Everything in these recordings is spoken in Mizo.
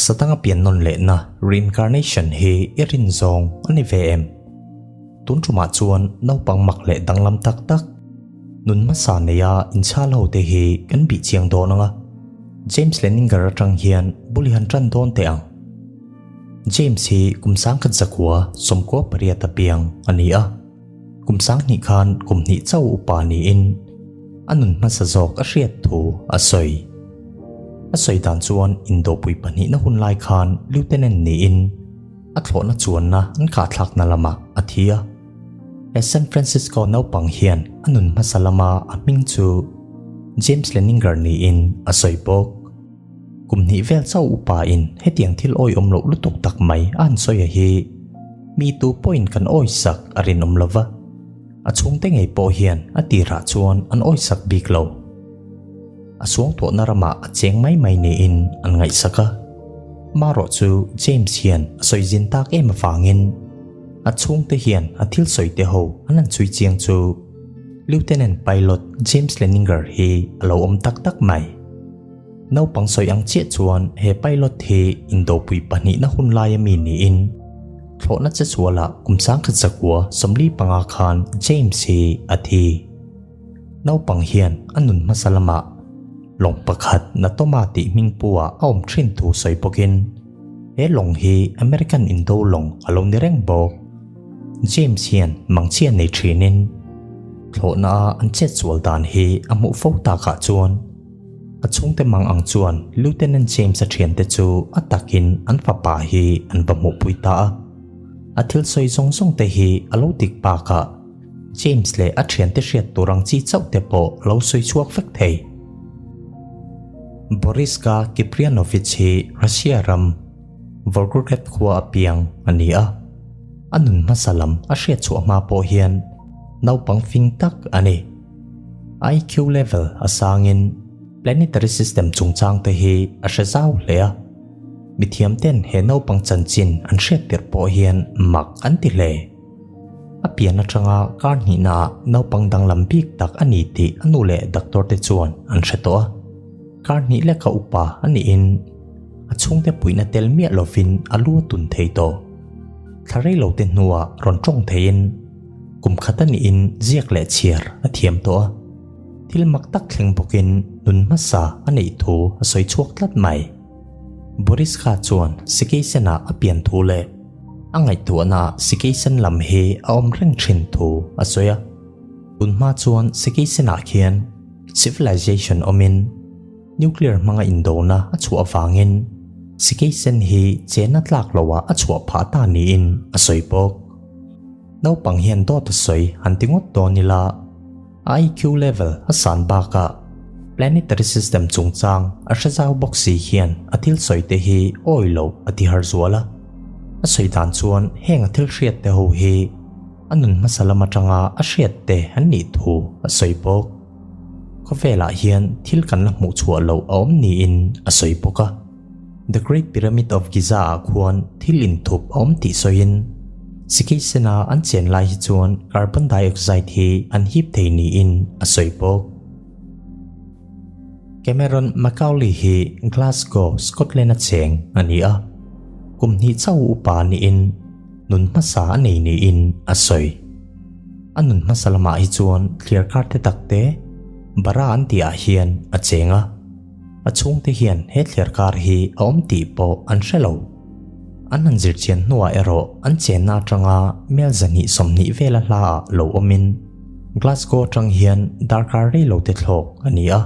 Taksa danga pian nawn lehna, reincarnation, hi i rin zawng a ni ve em? Tun tumah chuan naupang mak leh danglam tak tak, nun hmasa neia inchhal ho te hi kan bih chiang dawn ang a. James Leininger atang hian bul i han tan dawn teh ang. James hi kum 1918 a piang a ni a. Kum 2000 khan kum hnih chauh upa niin a nun hmasa zawk a hriat thu a sawi. A sawi dan chuan indopui pahnihna hun lai khan Lieutenant niin a thlawhna chuanna an kahthlakna lamah a thi a. He San Francisco naupang hian a nun hmasa lama a hming chu James Leininger niin a sawi bawk. Kum hnih vel chauh upa in hetiang thil awihawm loh lutuk tak mai a han sawi a hi mi tu pawhin kan awisak a rinawm lo va, a chhungte ngei pawh hian a tirah chuan an awisak bik lo. A suangtuahna ramah a cheng mai mai niin an ngaihsak a. Marawh chu James hian a sawi zin tak em avangin a chhungte hian a thil sawi te ho an han chhui chiang chu Lieutenant Pilot James Leininger hi a lo awm tak tak mai. Naupang sawi ang chiah chuan he pilot hi indopui pahnihna hun laia mi niin thlawhna che sualah kum 1945 khan James hi a thi. Naupang hian a nun hmasa lamah lawng pakhat Natoma tih hming pu ah a awm thin thu sawi bawkin he lawng hi American indo lawng a lo ni reng bawk. James hian mangchhia nei thinin thlawhna a an chetsual dan hi a hmuh fo takah chuan A chhungte mang ang chuan Lieutenant James-a thiante chu a takin an fapa hi an va hmuhpui ta a. A thil sawi zawng zawng te hi a lo dik bakah James leh a thiante hriat tur ang chi chauh te pawh a lo sawi chhuak vek thei. Boriska Kiprianovich hi Russia ram Volgograd khua a piang a ni a. A nun hmasa lam a hriat chhuah hma pawh hian naupang fing tak a ni. IQ level a sangin planetary system chungchang te hi a hre zau hle a, mithiam ten he naupang chanchin an hriat tirh pawh hian mak an ti hle. A pian atanga kar hnihna ah naupang danglam bik tak a ni tih a nu leh doctor te chuan an hre tawh a, kar hnih leka upa a niin a chhungte puihna tel miah lovin a lu a tun thei tawh. Thla rei lo te hnuah rawn tawng theiin Kum khat a niin ziak leh chhiar a thiam tawh a, thil mak tak thleng bawkin nun hmasa a neih thu a sawi chhuak tlat mai. Boris kha chuan Sikei-sen ah a pian thu leh a ngaihtuahna ah Sikei-sen lam hi a awm reng thin thu a sawi a. Tun hma chuan Sikei-sen ah khian civilization awmin nuclear hmanga indona a chhuah avangin Sikei-sen hi chena tlak loah a chhuah phah ta niin a sawi bawk. Naupang hian dawt a sawi han ti ngawt dawn ila, IQ level a san bakah planetary system chungchang a hre zau bawk si hian a thil sawi te hi awi loh a ti har zual a. A sawi dan chuan heng a thil hriat te ho hi a nun hmasa lam atanga a hriat te an nih thu a sawi bawk. Khawvelah hian thil kan la hmuh chhuah loh a awm niin a sawi bawk a. The Great Pyramid of Giza ah khuan thil inthup a awm tih sawiin, Sikhisena an chen lai hi chuan carbon dioxide hi an hip thei niin a sawi bawk. Cameron Macaulay hi Glasgow, Scotland a cheng a ni a, kum hnih chauh upa niin nun hmasa a nei niin a sawi. A nun hmasa lamah hi chuan thliar kar te tak te bara an tih ah hian a cheng a. A chhungte hian he thliar kar hi a awm tih pawh an hre lo. An han zir chian hnuah erawh an chenna atanga mel 220 vela hlaah lo awmin Glasgow atang hian darkar rei lo te thlawk a ni a.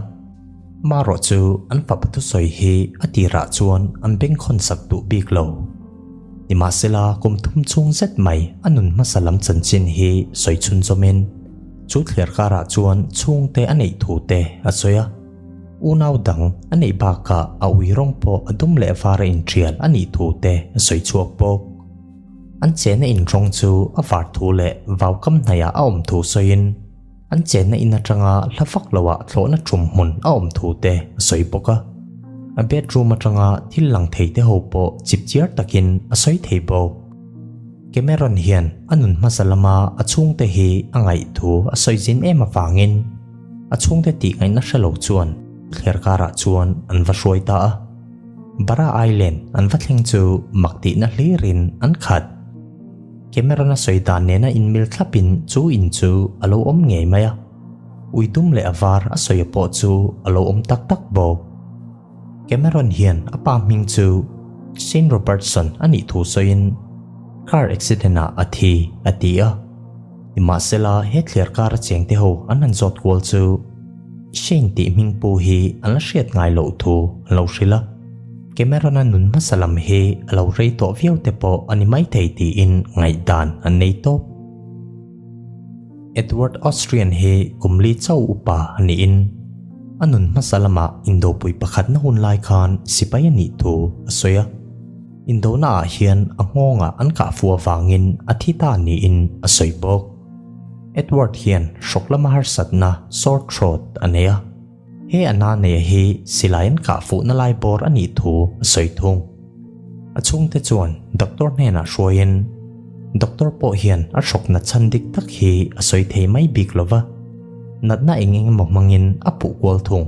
Marawh chu an fapa thusawi hi a tirah chuan an bengkhawn sak duh bik lo. Nimahsela kum thum chhung zet mai a nun hmasa lam chanchin hi sawi chhunzawmin chu thliar karah chuan chhungte a neih thu te a sawi a. Unau dang a neih bakah a ui rawng pawh a dum leh var a inṭial a nih thu te a sawi chhuak bawk. An chenna in rawng chu a var thu leh vau kam hnaihah a awm thu sawiin an chenna in atanga hla vak loah thlawhna ṭum hmun a awm thu te a sawi bawk a. A bedroom atanga thil lang thei te ho pawh chip chiar takin a sawi thei bawk. Cameron hian a nun hmasa lama a chhungte hi a ngaih thu a sawi zin em avangin A chhungte tih ngaihna hre lo chuan thliar karah chuan an va hruai ta a. Bara Island an va thleng chu mak tihna hlirin an khat. Cameron-a sawi dan nena inmil thlapin chu in chu a lo awm ngei mai a. Ui dum leh a var a sawi pawh chu a lo awm tak tak bawk. Cameron hian a pa hming chu Shane Robertson a nih thu sawiin car accident ah a thi a ti a. Nimahsela he thliar kar a chengte ho an han zawt kual chu Shane tih hming pu hi an la hriat ngai loh thu an lo hrilh a. Cameron-a nun hmasa lam hi a lo rei tawh viau te pawh a ni maithei tiin ngaihdan an nei tawp. Edward Austrian hi kum li chauh upa a niin a nun hmasa lamah indopui pakhatna hun lai khan sipai a nih thu a sawi a. Indona ah hian a nghawngah an kah fu avangin a thi ta niin a sawi bawk. Edward hian hrawk lama harsatna, sore throat, a nei a. He a na neia hi silai an kah fuhna lai bawr a nih thu a sawi thung. A chhungte chuan doctor hnenah hruaiin doctor pawh hian a hrawk nat chhan dik tak hi a sawi thei mai bik lova, natna eng eng emaw hmangin a puh kual thung.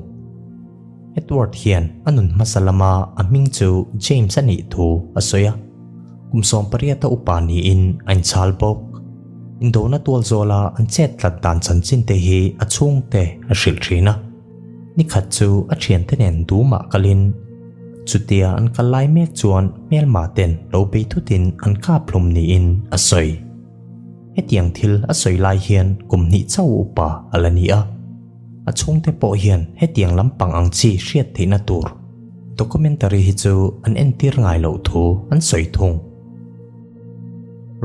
Edward hian a nun hmasa lama a hming chu James a nih thu a sawi a, kum 18 a upa niin a inchhal bawk. Indona tual zawla an chet tlat dan chanchin te hi a chhungte a hrilh thin a. Ni khat chu a thiante nen dumah kalin chutia an kal lai mek chuan hmelma ten lo bei thutin an kap hlum niin a sawi. Hetiang thil a sawi lai hian kum hnih chauh upa a la ni a. A chhungte pawh hian hetiang lampang ang chi hriat theihna tur documentary hi chu an entir ngai loh thu an sawi thung.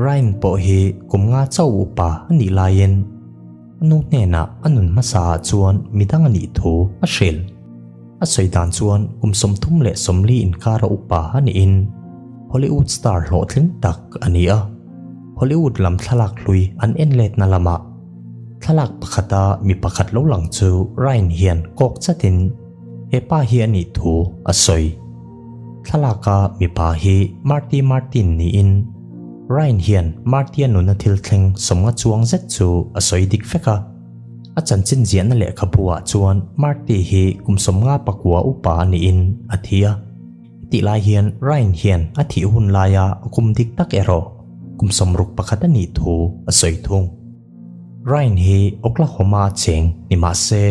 Ryan pawh hi kum nga chauh upa a nih laiin a nu hnenah a nun hmasa ah chuan midang a nih thu a hrilh. A sawi dan chuan kum 34 inkara upa a niin Hollywood star hlawhtling tak a ni a. Hollywood lam thlalak hlui an en letna lamah thlalak pakhata mi pakhat lo lang chu Ryan hian kawk chatin he pa hi a nih thu a sawi. Thlalaka mipa hi Marty Martin niin Ryan hian Marty-a nuna thil thleng sawmnga chuang zet chu a sawi dik vek a. A chanchin ziahna lehkhabu ah chuan Marty hi kum 59 upa a niin a thi a. Hetih lai hian Ryan hian a thih hun laia a kum dik tak erawh kum 61 a nih thu a sawi thung. Ryan hi Oklahoma a cheng ni mah se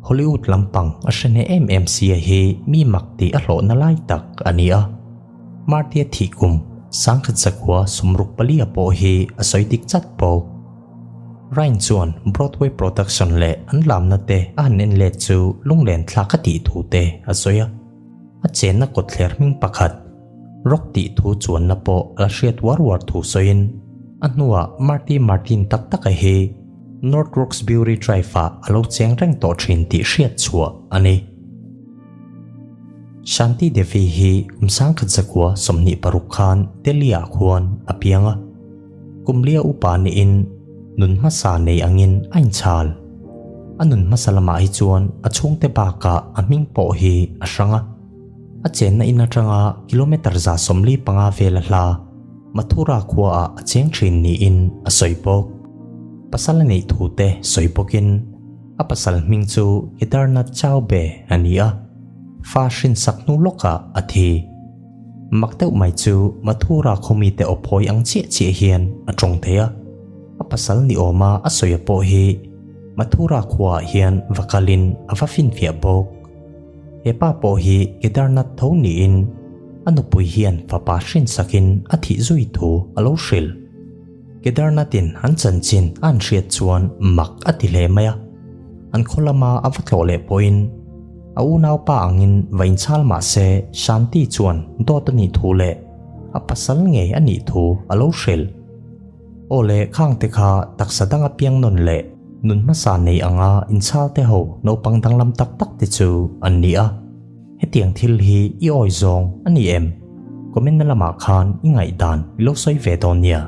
Hollywood lampang a hre hneh em em sia hi mi mak tih a hlawhna lai tak a ni a. Marty-a thih kum 1964 pawh hi a sawi dik chat bawk. Ryan chuan Broadway production leh an lamna te a han en let chu lunglen thlak a tih thu te a sawi a. A chenna kawtthler hming pakhat Rock tih thu chuanna pawh a la hriat uar uar thu sawiin a hnuah Marty Martin tak taka hi North Roxbury Drive-ah a lo cheng reng tawh thin tih hriat chhuah a ni. Shanti Devi hi kum 1926 khan Delhi-ah khuan a piang a. Kum lia upa niin nun hmasa nei angin a inchhal. A nun hmasa lamah hi chuan a chhungte bakah a hming pawh hi a hrang a. A chenna in atanga kilometre 145 vela hla Mathura khuaah a cheng thin niin a sawi bawk. Pasal a neih thu te sawi bawkin a pasal hming chu Kedarnath Chaube a ni a, fa hrinsak hnu lawkah a thi. Mak deuh mai chu Mathura khawmite aw phawi ang chiah chiah hian a tawng thei a, a pasal ni awma a sawia pawh hi Mathura khuaah hian va kalin a va finfiah bawk. He pa pawh hi Kedarnath tho niin a nupui hian fapa hrinsakin a thih zui thu a lo hrilh. Kedarnath-in an chanchin a an hriat chuan mak a ti hle mai a. An khaw lama a va tlawh leh pawhin a unaupa angin va inchhal mah se Shanti chuan dawt a nih thu leh a pasal ngei a nih thu a lo hrilh. Aw le khangte kha taksa danga piang nawn leh nun hmasa nei anga inchhal te ho naupang danglam tak tak te chu an ni a. Hetiang thil hi i awi zawng a ni em? Comment na lamah khan i ngaihdan i lo sawi ve dawn nia.